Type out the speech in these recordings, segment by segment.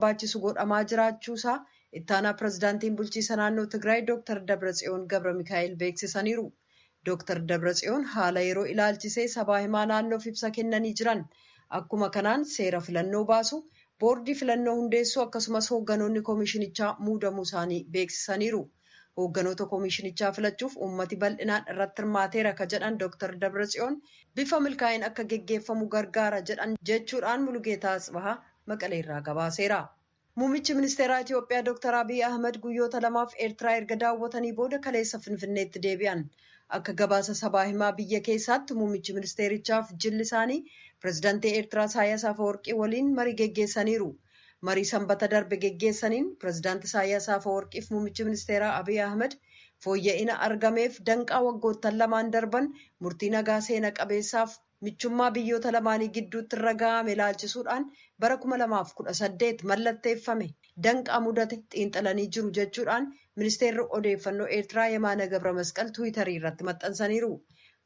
Barbaachisu godhamaa jiraachuusaa ittaanaa pirezidaantiin bulchiisa naannoo Tigraay Dooktar Dabratsiyoon Gabra Mikaa'el beeksisaniiru. Dooktar Dabratsiyoon haala yeroo ilaalchisee sabaa himaa naannoof ibsa kennanii jiran. Akkuma kanaan seera filannoo baasu, boordii filannoo hundeessuu, akkasumas hoogganoonni koomishinichaa muudamuu isaanii beeksisaniiru. Hoogganoota koomishinichaa filachuuf uummati bal'inaan irratti hirmaateera ka jedhan Dooktar Dabratsiyoon, bifa milkaa'in akka geggeeffamu gargaara jedhan jechuudhaan Mulugeetaa Asbahaa Maqaleerraa gabaaseera. Muummichi ministeeraa Itiyoophiyaa Dooktar Abiy Ahmed guyyoota 2f Eertiraa erga daawwatanii booda kaleessa Finfinneetti deebi'an. Akka gabaasa sabaa himaa biyya keessaatti, muummichi ministeerichaaf jilli isaanii pirezidaantii Eertiraa Isaayyaas Afawarqii waliin marii geggeessaniiru. Marii Sanbata darbe geggeessaniin pirezidaantii Isaayyaas Afawarqiif muummichi ministeeraa Abiy Ahmed fooyya'ina argameef danqaa waggoottan 2n darban murtii nagaa seena qabeessaaf michummaa biyyoota lamaanii gidduutti irra ga'ame ilaalchisuudhaan bara 2018 mallatteeffame danqaa mudate xiinxalanii jiru jechuudhaan ministeerri odeeffannoo Eertiraa Yemaana Gabra Masqal Tiwiitarii irratti maxxansaniiru.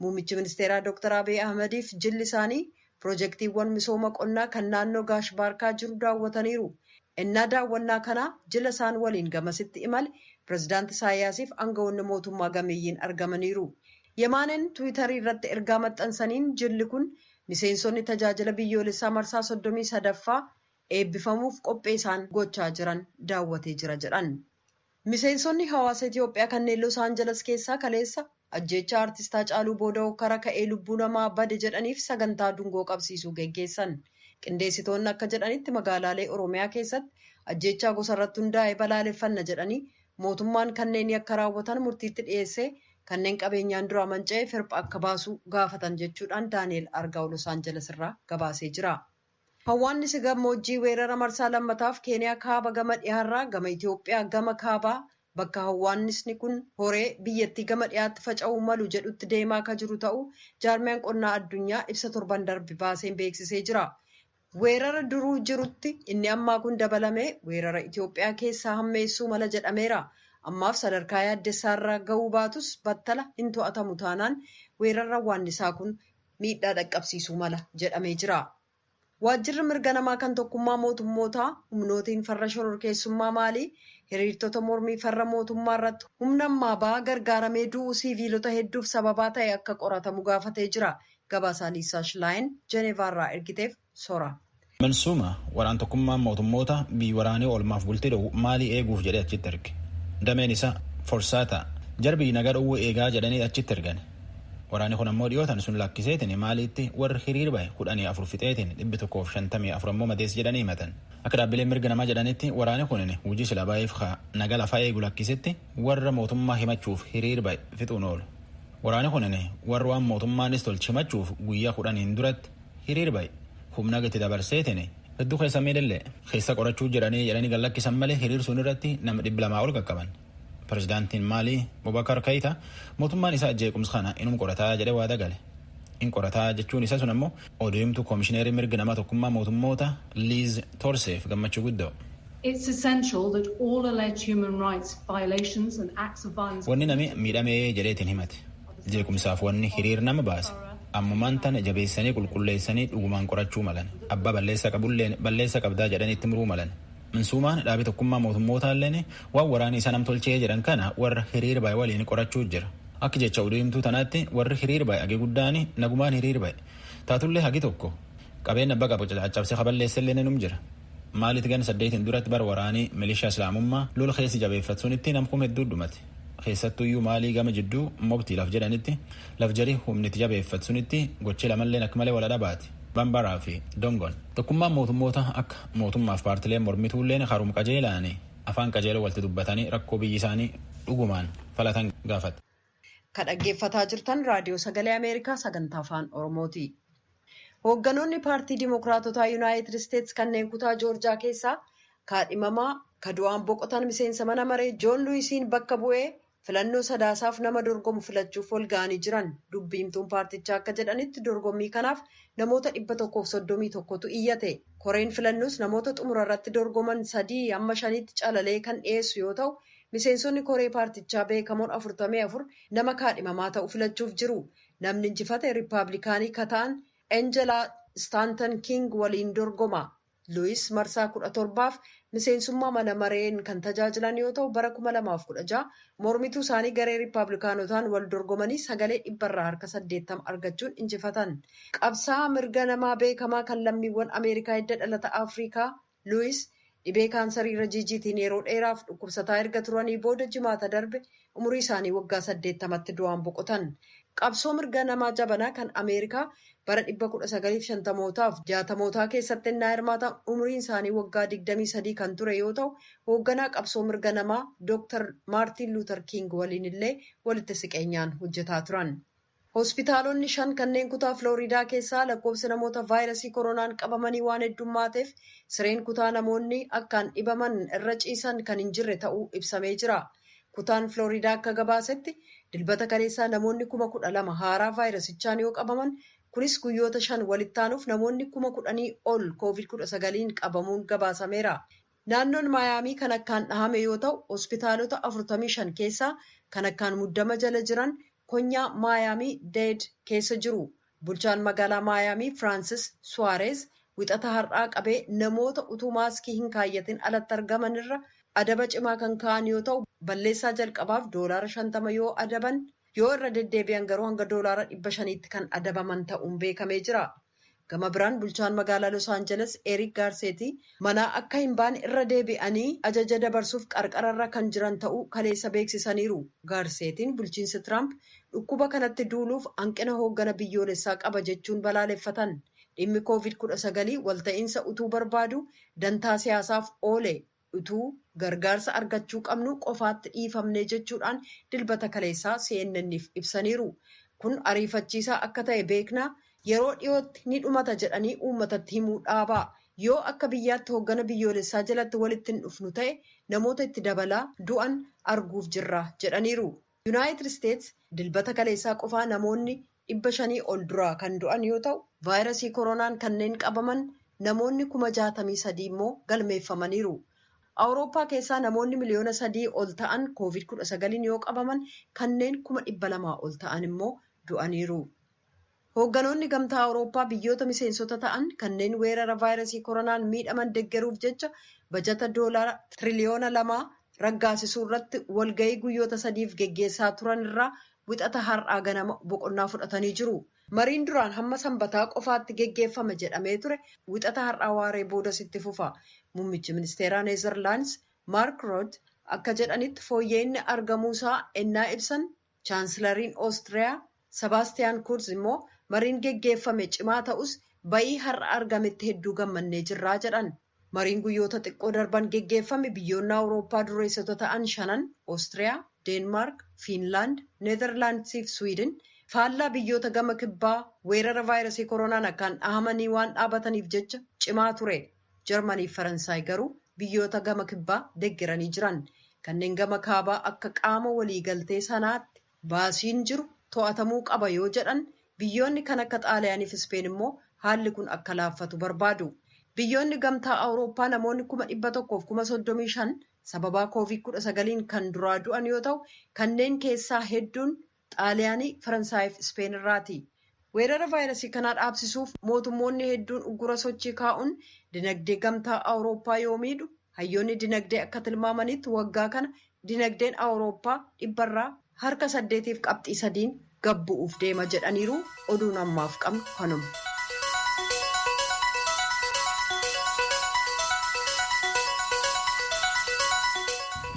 Muummichi ministeeraa Dooktar Abiy Ahmediif jilli isaanii piroojeektiiwwan misooma qonnaa kan naannoo Gaash Baarkaa jiru daawwataniiru. Innaa daawwannaa kanaa jila isaan waliin gamasitti imale pirezidaanti Isaayyaasiif aangawoonni mootummaa gameeyyiin argamaniiru. Yemaaneen Tiwiitarii irratti ergaa maxxansaniin, jilli kun miseensonni tajaajila biyyoolessaa marsaa 33ffaa eebbifamuuf qophee isaan gochaa jiran daawwatee jira jedhan. Miseensonni hawaasa Itiyoophiyaa kanneen Los Angeles keessaa kaleessa ajjeechaa artistaa Haacaaluu booda hokkara ka'ee lubbuu namaa bade jedhaniif sagantaa dungoo qabsiisuu geggeessan. Qindeessitoonni akka jedhanitti, magaalaalee Oromiyaa keessatti ajjeechaa gosa irratti hundaa'e balaaleffanna jedhanii, mootummaan kanneen yakka raawwatan murtiitti dhiyeessee kanneen qabeenyaan duraa manca'e firpha akka baasu gaafatan jechuudhaan Daani'el Argaaw Los Angeles irraa gabaasee jira. Hawwaannisi gammoojjii weerara marsaa lammataaf Keeniyaa kaaba gama dhiyaarraa gama Itiyoophiyaa gama kaabaa bakka hawwaannisni kun horee biyyattii gama dhiyaatti faca'uu malu jedhutti deemaa akka jiru ta'uu jaarmiyaan qonnaa addunyaa ibsa torban darbe baaseen beeksisee jira. Weerara duruu jirutti inni ammaa kun dabalamee weerara Itiyoophiyaa keessaa hammeessuu mala jedhameera. Ammaaf sadarkaa yaaddessaarra ga'uu baatus, battala hin to'atamu taanaan weerarra hawwaannisaa kun miidhaa dhaqqabsiisuu mala jedhamee jira. Waajjirri mirga namaa kan Tokkummaa Mootummootaa humnootiin farra shororkeessummaa Maalii hiriirtota mormii farra mootummaa irratti humna ammaa ba'aa gargaaramee du'uu siiviilota hedduuf sababaa ta'e akka qoratamu gaafatee jira. Gabaasaa Liisaa Shilaayin Jeneevaarraa ergiteef sora. Mansuuma waraan Tokkummaan Mootummoota biyyi waraanee oolmaaf bultii dhowwu Maalii eeguuf jedhee achitti erge. Dameen isaa Forsaata jarbii nagaa dhowwuu eegaa jedhanii achitti ergan. Waraanni kun ammoo dhiyootan sun lakkiseetiin Maaliitti warri hiriir bahe 14 fixeetiin 154 ammoo madees jedhanii himatan. Akka dhaabbileen mirga namaa jedhanitti, waraanni kun hojii sila baay'eef naga lafaa eegu lakkisetti warra mootummaa himachuuf hiriir bahe fixuun oolu. Waraanni kun warra waan mootummaanis tolchi himachuuf guyyaa 10n duratti hiriir bahe humna gati dabarseetiin hedduu keessa miidhallee keessa qorachuu jedhanii jedhanii gallakkisan malee hiriir sun irratti nama 200 ol qaqqaban. Pirezidaantiin Maalii Bubakar Kayita mootummaan isaa jeequmsa kana inum qorataa jedhee waada gale. In qorataa jechuun isa sun ammoo oduu himtuu koomishineerii mirga namaa Tokkummaa Mootummoota Liiz Torseef gammachuu guddoo. It's essential that all alleged human rights violations and acts of violence. Wanni nami miidhamee jedheetiin himate. Jeequmsaaf wanni hiriir nama baase. Ammumaan tana jabeessanii qulqulleessanii dhugumaan qorachuu malan. Abbaa balleessa qabulleen balleessa qabdaa jedhanii itti muruu malan. Minsuumaan dhaabii Tokkummaa Mootummootalleen waan waraanni isa namtolchee jedhan kana warra hiriir bahe waliin qorachuu jira. Akka jecha oduu himtuu tanaatti, warri hiriir bahe hagi guddaan nagumaan hiriir bahe. Taatullee hagi tokko qabeenya abbaa qabu caccabsee kaballeessellee num jira. Maalitti gan 8n duratti bara waraanii milishaa islaamummaa lola keessi jabeeffatsuunitti namkum hedduu dhumate. Keessattuyyuu Maalii gama jidduu Mobtii laf jedhanitti laf jarii humniti jabeeffatsunitti gochii lamalleen akka malee wal dhabaati. Bambaraa fi Dongon. Tokkummaan Mootummoota akka mootummaaf paartileen mormituulleen harum qajeelaani afaan qajeeloo walitti dubbatanii rakkoo biyyi isaanii dhugumaan falatan gaafate. Ka dhaggeeffataa jirtan Raadiyoo Sagalee Ameerikaa sagantaa Afaan Oromooti. Hoogganoonni paartii Dimookiraatotaa Yuunaayitid Isteetsi kanneen kutaa Joorjaa keessaa kaadhimamaa ka du'aan boqotan miseensa mana maree Joon Luwisiin bakka bu'ee filannoo Sadaasaaf nama dorgomu filachuuf wal ga'anii jiran. Dubbiimtuun paartichaa akka jedhanitti, dorgommii kanaaf namoota 131tu iyyate. Koreen filannoos namoota xumura irratti dorgoman sadii hamma shaniitti calalee kan dhiyeessu yoo ta'u, miseensonni koree paartichaa beekamoon 44 nama kaadhimamaa ta'u filachuuf jiru. Namni injifate Riippaabilikaanii ka ta'an Enjelaa Staantan King waliin dorgoma. Luwis marsaa 17f miseensummaa mana mareen kan tajaajilan yoo ta'u, bara 2016 mormituu isaanii garee Riippaabilikaanotaan wal dorgomanii sagalee 80% argachuun injifatan. Qabsaa'aa mirga namaa beekamaa kan lammiiwwan Ameerikaa hidda dhalata Afrikaa Luwis dhibee kaansarii irra jijiitiin yeroo dheeraaf dhukkubsataa erga turanii booda jimaata darbe umurii isaanii waggaa 80tti du'aan boqotan. Qabsoo mirga namaa jabanaa kan Ameerikaa bara 1950mootaaf 60mootaa keessatti innaa hirmaatan umuriin isaanii waggaa 23 kan ture yoo ta'u, hoogganaa qabsoo mirga namaa Dr. Maartiin Luuter King waliin illee walitti siqeenyaan hojjetaa turan. Hospitaalonni 5 kanneen kutaa Filooriidaa keessaa lakkoofsi namoota vaayirasii koronaan qabamanii waan heddummaateef sireen kutaa namoonni akkaan dhibaman irra ciisan kan hin jirre ta'uu ibsamee jira. Kutaan Filooriidaa akka gabaasetti dilbata kaleessaa namoonni 12,000 haaraa vaayirasichaan yoo qabaman, kunis guyyoota 5 walitti aanuuf namoonni 10,000 ol COVID-19 qabamuun gabaasameera. Naannoon Maayaamii kan akkaan dhahame yoo ta'u, hospitaalota 45 keessaa kan akkaan muddama jala jiran konyaa Maayaamii Deed keessa jiru. Bulchaan magaalaa Maayaamii Firaansis Suwaareez wixata har'aa qabee namoota utuu maaskii hin kaayyatin alatti argaman irra adaba cimaa kan ka'an yoo ta'u, balleessaa jalqabaaf $50 yoo adaban, yoo irra deddeebi'an garuu hanga $500tti kan adabaman ta'uun beekamee jira. Gama biraan bulchaan magaalaa Los Angeles Eric Garcetti manaa akka hin baane irra deebi'anii ajaja dabarsuuf qarqararra kan jiran ta'uu kaleessa beeksisaniiru. Garceettiin bulchiinsi Tiraamp dhukkuba kanatti duuluuf hanqina hooggana biyyoolessaa qaba jechuun balaaleffatan. Dhimmi COVID-19 walta'iinsa utuu barbaadu dantaa siyaasaaf oole utuu gargaarsa argachuu qabnu qofaatti dhiifamne jechuudhaan dilbata kaleessaa CNN'if ibsaniiru. Kun ariifachiisaa akka ta'e beeknaa, yeroo dhiyootti ni dhumata jedhanii uummatatti himuu dhaabaa. Yoo akka biyyaatti hooggana biyyoolessaa jalatti walitti hin dhufnu ta'e, namoota itti dabalaa du'an arguuf jirra jedhaniiru. Yuunaayitid Isteets dilbata kaleessaa qofaa namoonni 500 ol duraa kan du'an yoo ta'u, vaayirasii koronaan kanneen qabaman namoonni 63,000 immoo galmeeffamaniiru. Awurooppaa keessaa namoonni 3 miliyoona ol ta'an COVID-19 yoo qabaman, kanneen 200,000 ol ta'an immoo du'aniiru. Hoogganoonni gamtaa Awurooppaa biyyoota miseensota ta'an kanneen weerara vaayirasii koronaan miidhaman deggeruuf jecha bajata $2 tiriliyoona raggaasisuu irratti walgahii guyyoota 3f geggeessaa turan irraa wixata har'aa ganama boqonnaa fudhatanii jiru. Mariin duraan hamma sanbataa qofaatti geggeeffama jedhamee ture wixata har'aa waaree boodas itti fufa. Muummichi ministeeraa Neezerlaandis Maark Rutte akka jedhanitti fooyya'inni argamuusaa ennaa ibsan, chaansilariin Oostiriyaa Sebaastiyaan Kurz immoo mariin geggeeffame cimaa ta'us ba'ii har'a argametti hedduu gammannee jirraa jedhan. Mariin guyyoota xiqqoo darban geggeeffame biyyoonni Awurooppaa dureessota ta'an shanan, Oostiriyaa, Deenmaark, Fiinlaand, Neezerlaandsii fi Swiidin, faallaa biyyoota gama kibbaa weerara vaayirasii koronaan akkaan dhahamanii waan dhaabataniif jecha cimaa ture. Jarmanii fi Faransaay garuu biyyoota gama kibbaa deeggaranii jiran. Kanneen gama kaabaa akka qaama waliigaltee sanaatti baasiin jiru to'atamuu qaba yoo jedhan, biyyoonni kan akka Xaaliyaanii fi Ispeen immoo haalli kun akka laaffatu barbaadu. Biyyoonni gamtaa Awurooppaa namoonni 135,000 sababaa COVID-19 kan duraa du'an yoo ta'u, kanneen keessaa hedduun Xaaliyaanii, Faransaayii fi Ispeen irraati. Weerara vaayirasii kanaa dhaabsisuuf mootummoonni hedduun uggura sochii kaa'uun dinagdee gamtaa Awurooppaa yoo miidhu, hayyoonni dinagdee akka tilmaamanitti waggaa kana dinagdeen Awurooppaa 8.3%n gad bu'uuf deema jedhaniiru. Oduun ammaaf qabnu kanuma.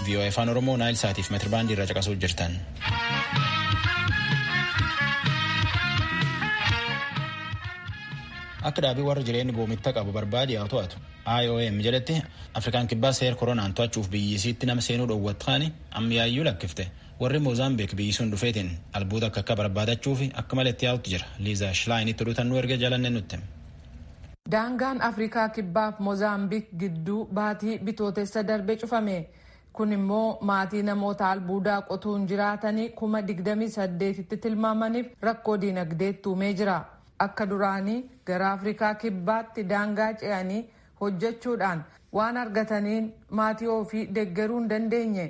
VOA Afaan Oromoo Naayil Saatiif meetir baandii irra caqasuu jirtan. Akka dhaabii warra jireenya goomitta qabu barbaade haa to'atu IOM jedhetti, Afrikaan kibbaa seer koronaan to'achuuf biyyisiitti nama seenuu dhoowwattaan amma yaayyuu lakkifte. Warri Moozaambiik biyyi sun dhufeetiin albuuda akka akka barbaadachuuf akka malee itti yaa'utti jira. Liizaa Shilaayin oduutan nu erga, jalanne nutti. Daangaan Afrikaa Kibbaaf Moozaambiik gidduu baatii Bitootessa darbe cufame. Kun immoo maatii namoota albuudaa qotuun jiraatanii 28,000tti tilmaamaniif rakkoo diinagdeetti uumee jira. Akka duraanii gara Afrikaa Kibbaatti daangaa ce'anii hojjechuudhaan waan argataniin maatii ofii deeggaruu hin dandeenye.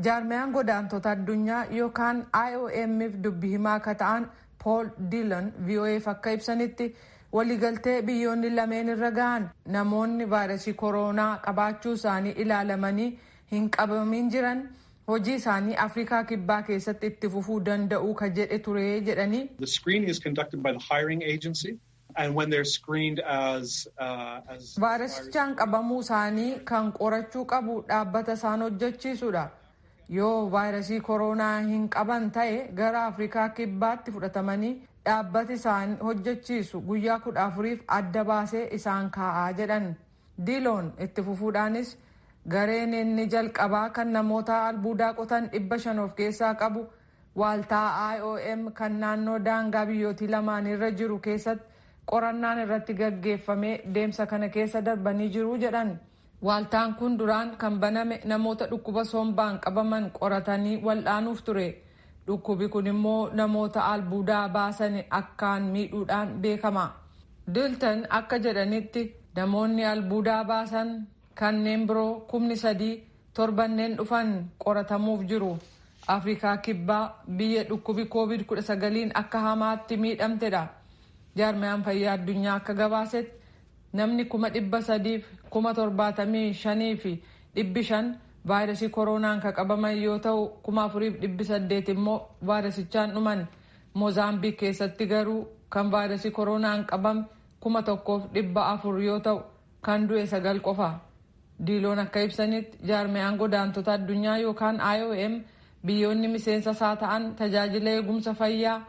Jaarmiyaan godaantota addunyaa yookaan IOMf dubbi himaa akka ta'an Paul Dillon VOAf akka ibsanitti, Waliigaltee biyyoonni lameen irra gahan namoonni vaayirasii kooroonaa qabaachuu isaanii ilaalamanii hin qabamin jiran hojii isaanii Afrikaa Kibbaa keessatti itti fufuu danda'uu ka jedhe ture jedhanii. The screening is conducted by the hiring agency. And when they're screened as Vaayirasichaan qabamuu isaanii kan qorachuu qabu dhaabbata isaan hojjechiisudha. Yoo vaayirasii kooroonaa hin qaban ta'e gara Afrikaa Kibbaatti fudhatamanii dhaabbati isaan hojjechiisu guyyaa 14f adda baasee isaan kaa'aa jedhan. Diiloon itti fufuudhaanis gareen inni jalqabaa kan namoota albuudaa qotan 500 of keessaa qabu waaltaa IOM kan naannoo daangaa biyyootii lamaan irra jiru keessatti qorannaan irratti gaggeeffamee deemsa kana keessa darbanii jiru jedhan. Waaltaan kun duraan kan baname namoota dhukkuba sombaan qabaman qoratanii wal'aanuuf ture. Dhukkubi kun immoo namoota albuudaa baasan akkaan miidhuudhaan beekama. Diltan akka jedhanitti namoonni albuudaa baasan kanneen biroo 3,000 torbanneen dhufan qoratamuuf jiru. Afrikaa Kibbaa biyya dhukkubi COVID-19 akka hamaatti miidhamtedha. Jaarmiyaan fayyaa addunyaa akka gabaasetti namni 375,500 vaayirasii kooroonaan kan qabaman yoo ta'u 4,800 immoo vaayirasichaan dhuman. Moozaambiik keessatti garuu kan vaayirasii kooroonaan qabame 1,400 yoo ta'u kan du'e 9 qofa. Diiloon akka ibsanitti jaarmiyaan godaantota addunyaa yookaan IOM biyyoonni miseensa isaa ta'an tajaajila eegumsa fayyaa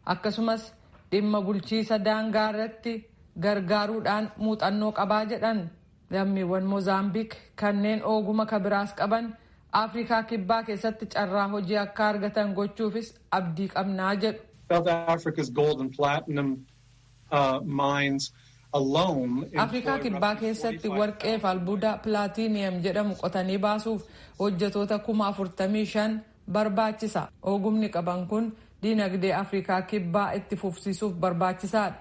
akkasumas dhimma bulchiisa daangaa irratti gargaaruudhaan muuxannoo qabaa jedhan. Lammiiwwan Moozaambiik kanneen ogummaa kabiraas qaban Afrikaa Kibbaa keessatti carraa hojii akka argatan gochuufis abdii qabnaa jedhu. South Africa's gold and platinum mines alone. Afrikaa Kibbaa keessatti warqee fi albuuda pilaatiiniyam jedhamu qotanii baasuuf hojjetoota 45,000 barbaachisa. Ogumni qaban kun diinagdee Afrikaa Kibbaa itti fufsiisuuf barbaachisaadha.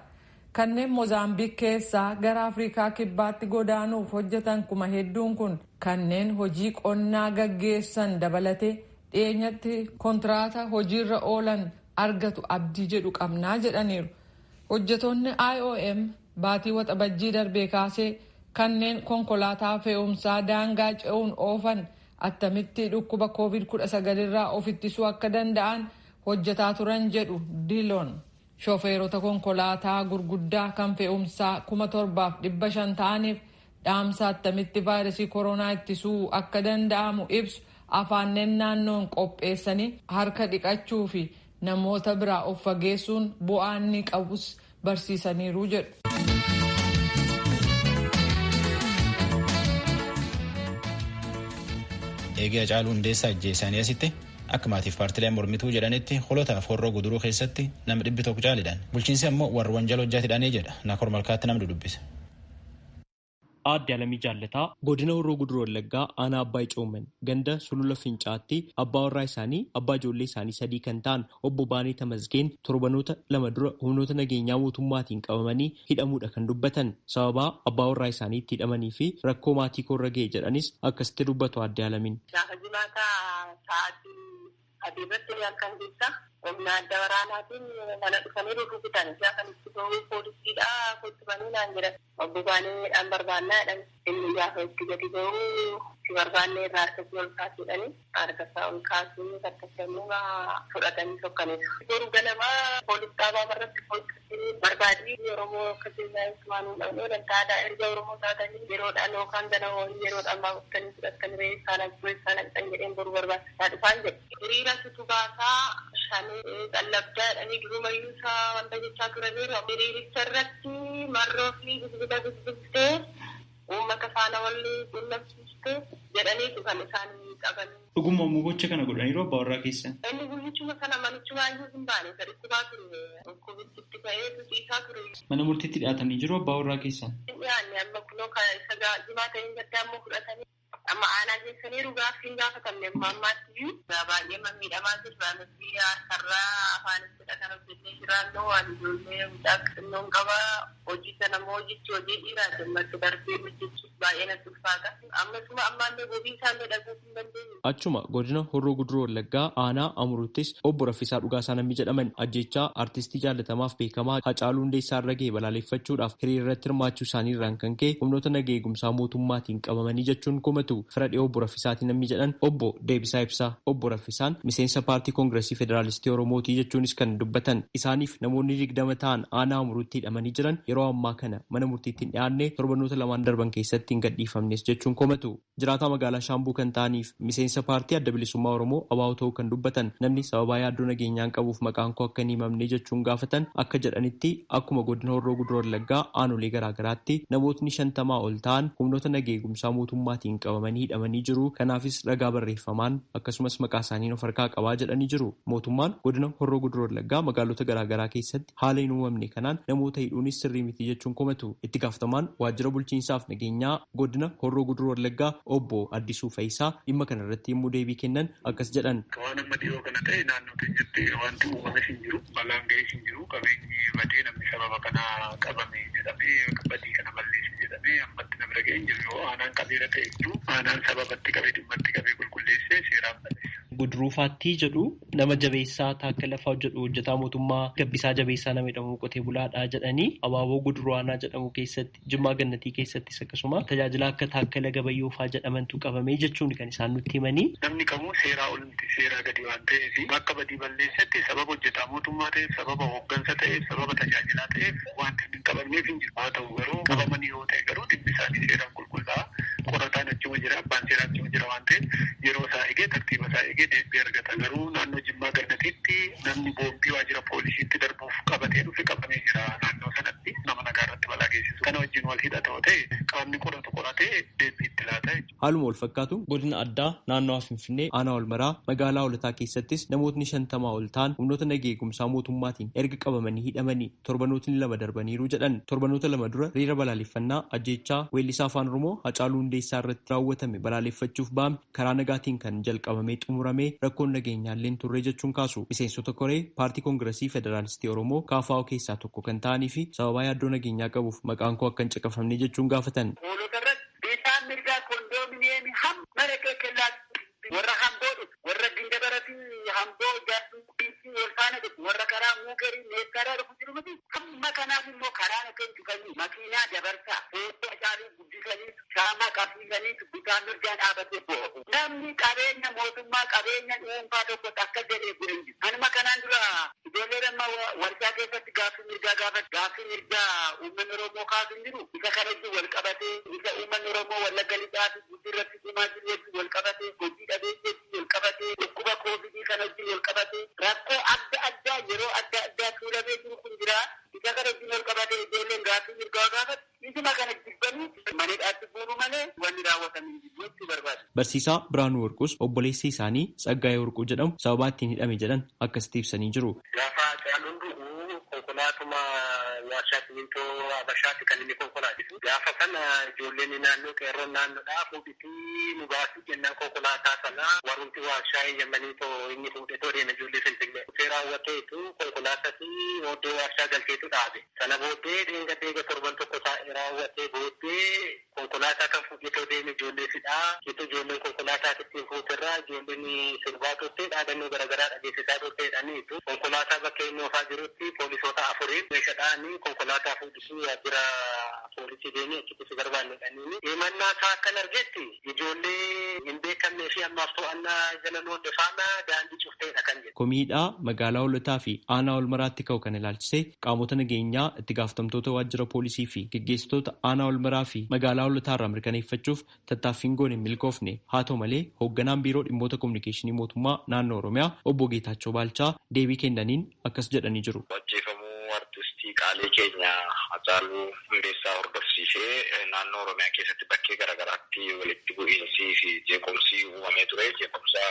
Kanneen Moozaambiik keessaa gara Afrikaa Kibbaatti godaanuuf hojjetan kuma hedduun kun kanneen hojii qonnaa gaggeessan dabalatee dhiyeenyatti kontiraata hojiirra oolan argatu abdii jedhu qabnaa jedhaniiru. Hojjetoonni IOM baatii waxabajjii darbee kaasee kanneen konkolaataa fe'umsaa daangaa ce'uun oofan attamitti dhukkuba COVID-19 irraa of ittisuu akka danda'an hojjetaa turan jedhu Diiloon. Shofeerota konkolaataa gurguddaa kan fe'umsaa 7,500 ta'aniif dhaamsa attamitti vaayirasii koronaa ittisuu akka danda'amu ibsu afaanneen naannoon qopheessanii harka dhiqachuu fi namoota biraa of fageessuun bu'aa inni qabus barsiisaniiru jedhu. Eegee Hacaaluu Hundeessaa ajjeesanii asitti akka maatiif paartileen mormituu jedhanitti holotaaf horroo guduruu keessatti nama 100 caalidhaan. Bulchiinsi ammoo warra wanjala hojjaatidhaanii jedha. Naakor Malkaatti namni dubbise. Aadde Alamii Jaallataa godina Horroo Guduruu Wallaggaa aanaa Abbaay Cooman ganda Sulula Fincaatti abbaa warraa isaanii abbaa ijoollee isaanii sadii kan ta'an obbo Baanee Tamasgeen torbanoota 2 dura humnoota nageenyaa mootummaatiin qabamanii hidhamuudha kan dubbatan. Sababaa abbaa warraa isaanii itti hidhamanii fi rakkoo maatii koorra ga'e jedhanis akkasitti dubbatu Aadde Alamiin. Gaafa jimaataa sa'aatii adii irratti halkan keessa humna adda waraanaatiin mana dhufanii rukutan. Gaafa itti ba'uu poolisiidha kottubanii naan jedhan. Obbo Baaneedhaan barbaannaa jedhan. Inni gaafa itti gadi ba'uu si barbaannee irraa harkatti ol kaasuudhani. Harka isaa ol kaasuun harkatti fudhatanii sokkaniiru. Boru ganamaa poolis xaabaa irratti poolisii barbaadii Oromoo akka seenaa waan hin dhabne dantaadhaa erga Oromoo taatanii yeroodhaan yookaan ganama yeroodhaan baafatanii fudhatanii reessaa naqxuu reessaa naqxan jedheen boru barbaachisaa dhufaan jedhe. Hiriira situ baasaa shanii qallabdaa jedhanii durumayyuu isaa wanta jechaa turaniiru. Hiriiricha irratti marroo fi bilbila bilbiltee uummata faana wal quunnamsiiste jedhaniitu kan isaan qaban. Dhuguma immoo gocha kana godhaniiru abbaa warraa keessan. Inni guyyichuma sana manichuma iyyuu hin baane isa dhukkubaa ture. Dhukkubitti ka'ee tusiisaa ture. Mana murtiitti dhiyaatanii jiru abbaa warraa keessan. Hin dhiyaanne amma kunoo isa jimaata hin gaddaa immoo fudhatanii amma aanaa geessaniiru gaaffii hin gaafatamne amma ammaatti iyyuu. Baay'ee miidhamaa jirra nuti harkarraa afaanitti kan hojjennee jiraannu waan ijoollee mucaa xinnoon qaba hojii sana immoo hojichi hojii dhiiraa gammachuu darbee hojjechuuf Baay'ee natti ulfaata. Ammasuma ammaallee gobii isaallee dhaguu hin dandeenye. Achuma godina Horroo Guduroo Wallaggaa aanaa Amuruuttis obbo Raffisaa Dhugaasaa namni jedhaman ajjechaa artistii jaallatamaaf beekamaa Hacaaluu Hundeessaa irra ga'e balaaleffachuudhaaf hiriira irratti hirmaachuu isaanii irraan kan ka'e humnoota nagaa eegumsaa mootummaatiin qabamanii jechuun komatu. Fira dhiyoo obbo Raffisaatii namni jedhan obbo Deebisaa Ibsaa. Obbo Raffisaan miseensa paartii Koongiresii Federaalistii Oromootii jechuunis kan dubbatan. Isaaniif namoonni 20 ta'an aanaa Amuruutti hidhamanii jiran yeroo ammaa kana mana murtiitti hin dhiyaanne torbanoota lamaan darban keessatti hin gadhiifamnes jechuun komatu. Jiraataa magaalaa Shaambuu kan ta'aniif miseensa paartii Adda Bilisummaa Oromoo ABO ta'uu kan dubbatan namni sababaa yaaddoo nageenyaan qabuuf maqaan koo akka hin himamne jechuun gaafatan akka jedhanitti akkuma godina Horroo Guduroo Wallaggaa aanolee garaagaraatti namootni 50 ol ta'an humnoota nagaa eegumsaa mootummaatiin qabamanii hidhamanii jiru. Kanaafis ragaa barreeffamaan akkasumas maqaa isaaniin of harkaa qabaa jedhanii jiru. Mootummaan godina Horroo Guduroo Wallaggaa magaalota garaagaraa keessatti haala hin uumamne kanaan namoota hidhuunis sirrii miti jechuun komatu. Itti gaafatamaan waajjira bulchiinsaaf nageenyaa godina Horroo Guduroo Wallaggaa obbo Addisuu Fayisaa dhimma kana irratti yommuu deebii kennan akkas jedhan. Waan amma dhiyoo kana ta'e naannoo keenyatti wanti uumames hin jiru, balaan ga'es hin jiru, qabeenyi badee namni sababa kana qabame jedhamee badii kana balleesse jedhamee ammatti na bira ga'e hin jiru. Yoo aanaan qabeera ta'e jiru aanaan sababatti qabee dhimmatti qabee qulqulleessee seeraan balleessa. Guduruufaatti jedhu nama Jabeessaa Taakkala Fa'aa jedhu hojjetaa mootummaa Gabbisaa Jabeessaa nama jedhamu qotee bulaadhaa jedhanii Abaaboo Guduruu Aanaa jedhamu keessatti Jimmaa Gannatii keessattis akkasuma tajaajila akka Taakkala Gabayyoo fa'aa jedhamantu qabamee jechuun kan isaan nutti himanii. Namni kamuu seeraa ol miti seeraa gadi waan ta'eef bakka badii balleessetti sababa hojjetaa mootummaa ta'eef sababa hooggansa ta'eef sababa tajaajilaa ta'eef wanti hin qabamneef hin jiru. Haa ta'u garuu qabamanii yoo ta'e garuu dhimmi isaanii seeraan qulqullaa'aa qorataan achuma jira abbaan seeraa achuma jira waan ta'eef yeroo isaa eegee tartiiba isaa eegee deebii argata. Garuu naannoo Jimmaa Gannatiitti namni boombii waajjira poolisiitti darbuuf qabatee dhufe qabamee jira naannoo sanatti nama nagaa irratti balaa geessisu. Kana wajjin wal hidhata yoo ta'e qaamni qoratu qoratee deebii itti laata jechuudha. Haaluma wal fakkaatu godina addaa naannoo Finfinnee aanaa Walmaraa magaalaa Hoolataa keessattis namootni 50 ol ta'an humnoota nagaa eegumsaa mootummaatiin erga qabamanii hidhamanii torbanootni 2 darbaniiru jedhan. Torbanoota 2 dura hiriira balaaleffannaa ajjeechaa weellisaa afaan Oromoo Hacaaluu Hundeessaa irratti raawwatame balaaleffachuuf ba'ame karaa nagaatiin kan jalqabamee xumurame rakkoon nageenyaalleen turre jechuun kaasu. Miseensota koree paartii Koongiresii Federaalistii Oromoo KFO keessaa tokko kan ta'anii fi sababaa yaaddoo nageenyaa qabuuf maqaan koo akka hin caqafamne jechuun gaafatan. Warra hamboo dhufu, warra gindabaratii hamboo jaartuu wal faana dhufu, warra karaa muukerii meeskaaraa dhufu jiru miti. Hamma kanaaf immoo karaan akka hin cufamne makiinaa dabarsaa, fuula isaanii guddisanii, shaamaa qabsiisanii bitaan mirgaan dhaabatee bo'u. Namni qabeenya mootummaa qabeenya dhuunfaa tokkotti akka jedhee godhe hin jiru. Anuma kanaan dura ijoolleen amma warshaa keessatti gaaffii mirgaa gaafatu, gaaffii mirgaa uummanni Oromoo kaasu hin jiru. Isa kana wajjin wal qabatee, isa uummanni Oromoo Wallagga Lixaa fi Gujii irratti dhumaa jiru wajjin wal qabatee, hojii dhabeessii wajjin wal qabatee, dhukkuba koovidii kana wajjin wal qabatee, rakkoo adda addaa yeroo adda addaa tuulamee jiru kun jira. Isa kana wajjin wal qabatee ijoolleen gaaffii mirgaa gaafatu. Isuma kana jibbanii maneedhaatti buunu malee wanni raawwatamu hin jiru jechuu barbaadu. Barsiisaa Biraanuu Warquus obboleessi isaanii Tsaggaayee Warquu jedhamu sababaa ittiin hidhame jedhan akkasitti ibsanii jiru. Gaafa Hacaaluun du'u konkolaatuma warshaa simintoo Habashaatti kan inni konkolaachisu. Gaafa sana ijoolleen naannoo qeerroon naannoodhaa fuudhitii nu baasii jennaan konkolaataa sana warrumti warshaa eeyyamanii too inni fuudhee too deeme ijoollee Finfinnee. Dhufee raawwateetu konkolaatatti booddee warshaa galteetu dhaabe. Sana booddee dheenga deega torban tokko taa'ee raawwatee booddee konkolaataa kan fuudhee too deeme ijoollee fidhaa. Jechuun ijoolleen konkolaataa ittiin fuuterraa ijoolleen sirbaa turte dhaadannoo garaagaraa dhageessisaa turteedhaniitu konkolaataa bakka inni oofaa jirutti poolisoota afuriin meeshaadhaan konkolaataa fuudhisuu waajjira poolisii deemee achitti si barbaannedhaniini. Himannaa isaa akkan argetti ijoollee hin beekamnee fi ammaaf to'annaa jala loonde faana daandii cufteedha kan jedhu. Komiidhaa magaalaa Hoolataa fi aanaa Walmaraatti ka'u kan ilaalchisee qaamota nageenyaa itti gaafatamtoota waajjira poolisii fi geggeessitoota aanaa Walmaraa fi magaalaa Hoolataa irraa mirkaneeffachuuf tattaaffiin goone hin milkoofne. Haa ta'u malee hoogganaan biiroo dhimmoota kominikeeshinii mootummaa naannoo Oromiyaa obbo Geetaachoo Baalchaa deebii kennaniin akkas jedhanii jiru. Ajjeefamuu artistii qaalii keenya Hacaaluu Hundeessaa hordofsiisee naannoo Oromiyaa keessatti bakkee garaagaraatti walitti bu'iinsii fi jeequmsi uumamee ture. Jeequmsa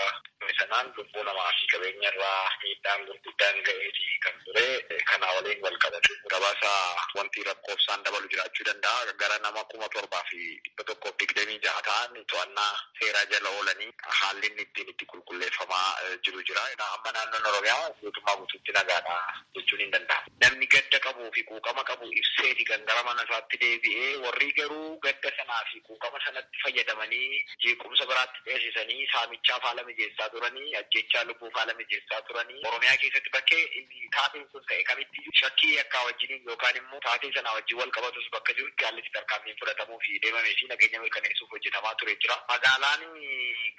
Sanaan lubbuu namaa fi qabeenya irraa miidhaan gurguddaan ga'eetii kan ture kanaa waliin wal qabatu. Gabaasa wanti lakkoofsaan dabalu jiraachuu danda'a. Gara nama 7126 ta'an to'annaa seeraa jala oolanii haalli inni ittiin itti qulqulleeffamaa jiru jira. Amma naannoon Oromiyaa guutummaa guutuutti nagaadha jechuun hin danda'amu. Namni gadda qabuu fi quuqama qabu ibseeti kan gara mana isaatti deebi'ee warri garuu gadda sanaa fi quuqama sanatti fayyadamanii jeequmsa biraatti dheessisanii saamichaaf haala mijeessaa turanii ajjechaa lubbuuf haala mijeessaa turanii Oromiyaa keessatti bakkee taateen sun ta'e kamitti shakkii yakkaa wajjiniin yookaan immoo taatee sanaa wajjin wal qabatus bakka jirutti haalli itti tarkaanfiin fudhatamuu fi deemamee fi nageenya mirkaneessuuf hojjetamaa ture jira. Magaalaan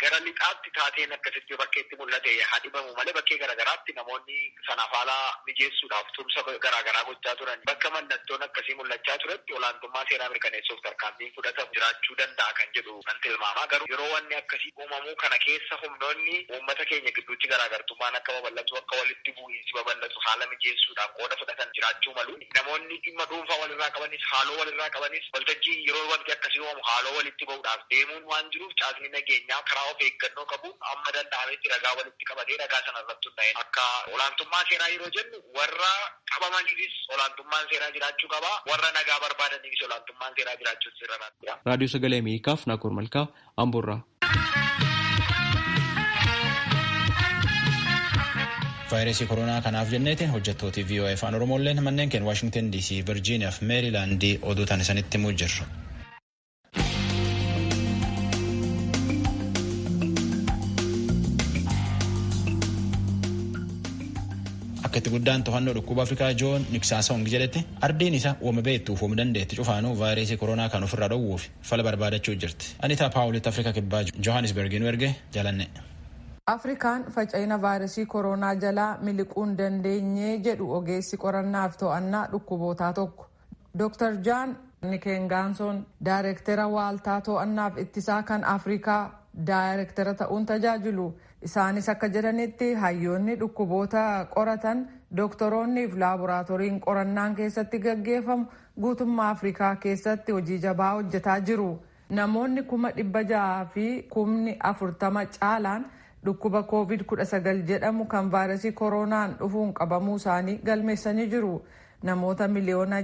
gara lixaatti taateen akkasitti bakkeetti mul'ate haa dhibamu malee bakkee garaagaraatti namoonni sanaaf haala mijeessuudhaaf tumsa garaagaraa gochaa turan bakka mallattoon akkasii mul'achaa turetti olaantummaa seeraa mirkaneessuuf tarkaanfiin fudhatamu jiraachuu danda'a kan jedhu nan tilmaama. Garuu yeroo wanni akkasii uumamu kana keessa humnoonni uummata keenya gidduutti garaagartummaan akka babal'atu akka walitti bu'iinsi babal'atu haala mijeessuudhaan qooda fudhatan jiraachuu malu. Namoonni dhimma dhuunfaa walirraa qabanis haaloo walirraa qabanis waltajjii yeroo wanti akkasii uumamu haaloo walitti bahuudhaaf deemuun waan jiruuf caasni nageenyaa karaa of eeggannoo qabuun amma danda'ametti ragaa walitti qabatee ragaa sana irratti hundaa'e akka olaantummaa seeraa yeroo jennu warra qabamaniifis olaantummaan seeraa jiraachuu qaba warra nagaa barbaadaniifis olaantummaan seeraa jiraachuu sirra. Raadiyoo Sagalee Ameerikaaf Naakoor Malkaa Amboorraa. Vaayirasii koronaa kanaaf jenneetiin hojjettooti VOA Afaan Oromoolleen manneen keenya Waashingtan DC, Virgiiniyaa fi Meerilaandii oduu tan isanitti himuu jirru. Akka itti guddaan to'annoo dhukkuba Afrikaa Joon Niksaasong jedhetti ardiin isa uuma beektuuf uuma dandeetti cufaanuu vaayirasii koronaa kan ofirraa dhowwuuf fala barbaadachuu jirti. Anitaa Paawulitti Afrikaa Kibbaa Johannesburg nu erge jalanne. Afrikaan faca'ina vaayirasii koronaa jalaa miliquu hin dandeenye jedhu ogeessi qorannaaf to'annaa dhukkubootaa tokko. Dr. Jaan Nikengaansoon daayireektara waaltaa to'annaaf ittisaa kan Afrikaa daayireektara ta'uun tajaajilu. Isaanis akka jedhanitti hayyoonni dhukkuboota qoratan dooktoroonnii fi laaboraatooriin qorannaan keessatti gaggeeffamu guutummaa Afrikaa keessatti hojii jabaa hojjetaa jiru. Namoonni 640,000 caalaan dhukkuba COVID-19 jedhamu kan vaayirasii koronaan dhufuun qabamuu isaanii galmeessanii jiru. Namoota 6.5 miliyoona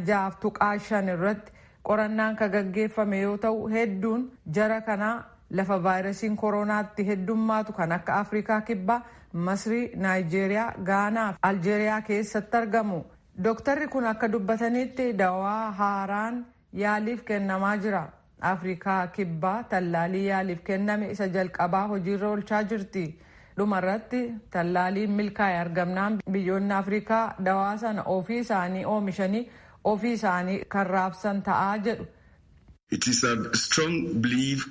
irratti qorannaan kan gaggeeffame yoo ta'u hedduun jara kanaa lafa vaayirasiin koronaatti heddummaatu kan akka Afrikaa Kibbaa, Masrii, Naayijeeriyaa, Gaanaa fi Aljeeriyaa keessatti argamu. Dooktarri kun akka dubbatanitti dawaa haaraan yaaliif kennamaa jira. Afrikaa Kibbaa tallaalii yaaliif kenname isa jalqabaa hojiirra oolchaa jirti. Dhumarratti tallaaliin milkaa'e argamnaan biyyoonni Afrikaa dawaa sana ofii isaanii oomishanii ofii isaanii kan raabsan ta'aa jedhu. It is a strong belief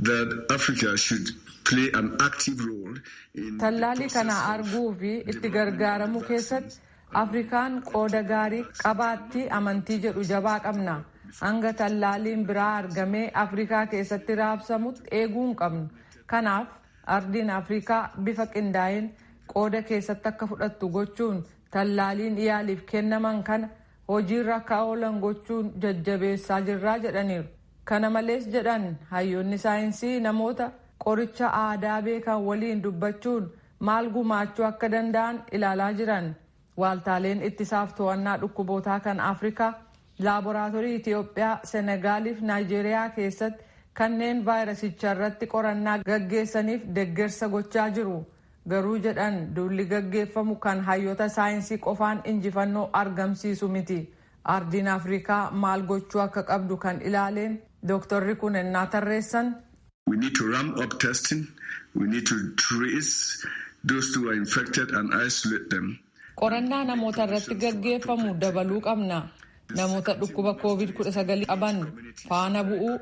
that Africa should play an active role in Tallaalii kana arguu fi itti gargaaramuu keessatti Afrikaan qooda gaarii qabaatti amantii jedhu jabaa qabna. Hanga tallaaliin biraa argamee Afrikaa keessatti raabsamutti eeguu hin qabnu. Kanaaf ardiin Afrikaa bifa qindaa'een qooda keessatti akka fudhattu gochuun tallaaliin yaaliif kennaman kana hojiirra akka oolan gochuun jajjabeessaa jirraa jedhaniiru. Kana malees jedhan hayyoonni saayinsii namoota qoricha aadaa beekan waliin dubbachuun maal gumaachuu akka danda'an ilaalaa jiran. Waaltaaleen ittisaaf to'annaa dhukkubootaa kan Afrikaa laaboraatoorii Itiyoophiyaa, Senegaaliif Naayijeeriyaa keessatti kanneen vaayirasicha irratti qorannaa gaggeessaniif deeggarsa gochaa jiru. Garuu jedhan duulli gaggeeffamu kan hayyoota saayinsii qofaan injifannoo argamsiisu miti. Ardiin Afrikaa maal gochuu akka qabdu kan ilaaleen dooktarri kun ennaa tarreessan. We need to ramp up testing. We need to trace those who are infected and isolate them. Qorannaa namoota irratti gaggeeffamu dabaluu qabna. Namoota dhukkuba COVID-19 qaban faana bu'uu,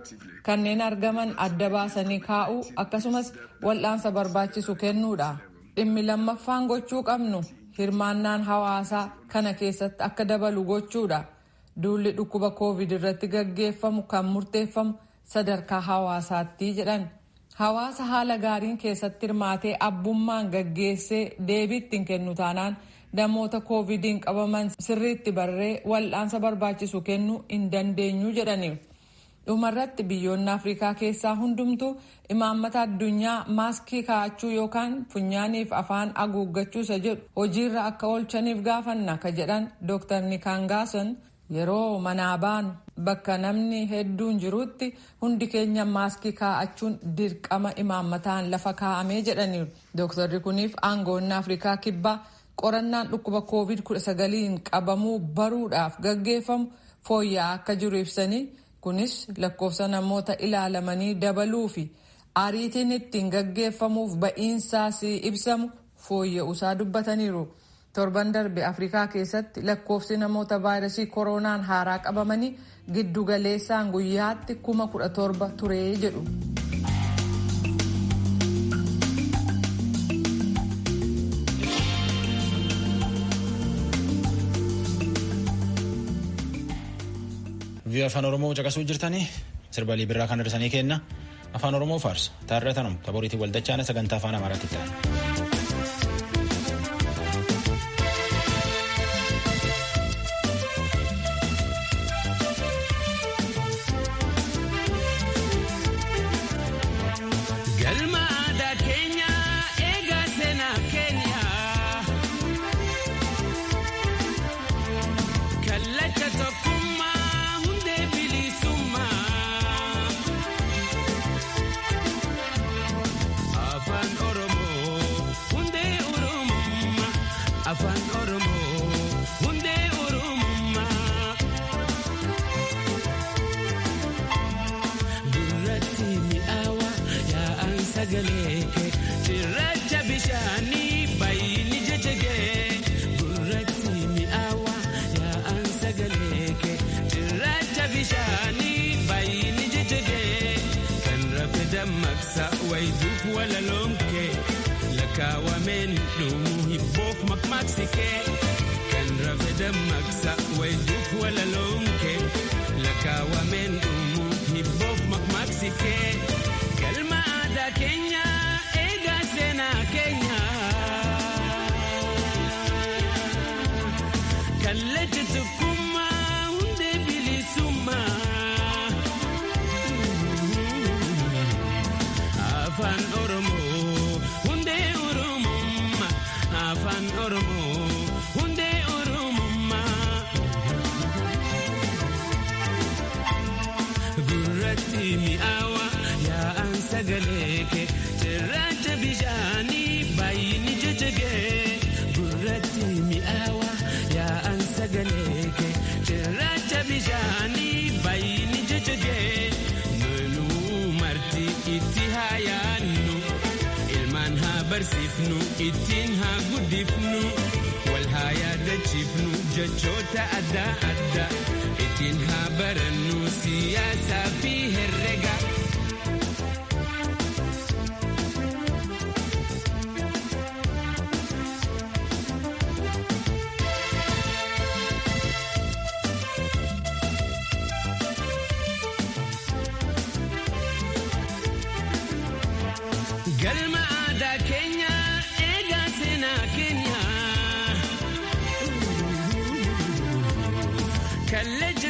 kanneen argaman adda baasanii kaa'uu akkasumas wal'aansa barbaachisu kennuudha. Dhimmi lammaffaan gochuu qabnu hirmaannaan hawaasaa kana keessatti akka dabalu gochuudha. Duulli dhukkuba COVID irratti gaggeeffamu kan murteeffamu sadarkaa hawaasaatti jedhan. Hawaasa haala gaariin keessatti hirmaatee abbummaan gaggeessee deebii ittiin kennu taanaan namoota koovidiin qabaman sirriitti barree wal'aansa barbaachisu kennuu hin dandeenyu jedhaniiru. Dhumarratti biyyoonni Afrikaa keessaa hundumtuu imaammata addunyaa maaskii kaa'achuu yookaan funyaaniif afaan haguuggachuu isa jedhu hojiirra akka oolchaniif gaafanna ka jedhan Dr. Nikaangaason yeroo manaa baanu bakka namni hedduun jirutti hundi keenya maaskii kaa'achuun dirqama imaammataan lafa kaa'amee jedhaniiru. Dooktarri kuniif aangoonni Afrikaa kibbaa qorannaan dhukkuba COVID-19 qabamuu baruudhaaf gaggeeffamu fooyya'aa akka jiru ibsanii, kunis lakkoofsa namoota ilaalamanii dabaluu fi ariitiin ittiin gaggeeffamuuf ba'iinsaas ibsamu fooyya'uusaa dubbataniiru. Torban darbe Afrikaa keessatti lakkoofsi namoota vaayirasii koronaan haaraa qabamanii giddugaleessaan guyyaatti 17,000 ture jedhu. Vii'oo afaan Oromoo caqasuu jirtanii sirba birraa kan hirsanii kenna afaan Oromoo faarsa taarratanum taboriitiin waldachaana sagantaa afaan Amaaraatti ta'an. Galma aadaa keenya eegaa seenaa keenya kallacha tokkummaa hundee bilisummaa afaan Oromoo hundee Oromummaa afaan Oromoo hundee Oromummaa gurratti mi'aawa yaa'an sagalee kee cirracha bishaanii bayyini jajjagee gurratti mi'aawa yaa'an sagalee kee cirracha bishaanii bayyini jajjagee kan rafe dammaqsa wayituuf walaloomkee lakkaawameen dhumuu hibboof maqmaqsikee kan rafe dammaqsa wayituuf walaloomkee lakkaawameen dhumuu hibboof maqmaqsikee galma aadaa keenya eegaa seenaa keenya kallacha tokkummaa hundee bilisummaa afaan Oromoo hundee Oromummaa afaan Oromoo hundee Oromummaa gurratti mi'aawa yaa'an sagalee kee cirracha bishaanii bayyini jajjagee gurratti mi'aawa yaa'an sagalee kee cirracha bishaanii bayyini jajjagee nunuu marti itti haa yaannu ilmaan haa barsiifnu ittiin haa guddifnu wal haa yaadachiifnu jechoota adda addaa ittiin haa barannu siyaasaa fi herrega. Galma aadaa keenya eegaa seenaa keenya. Kallacha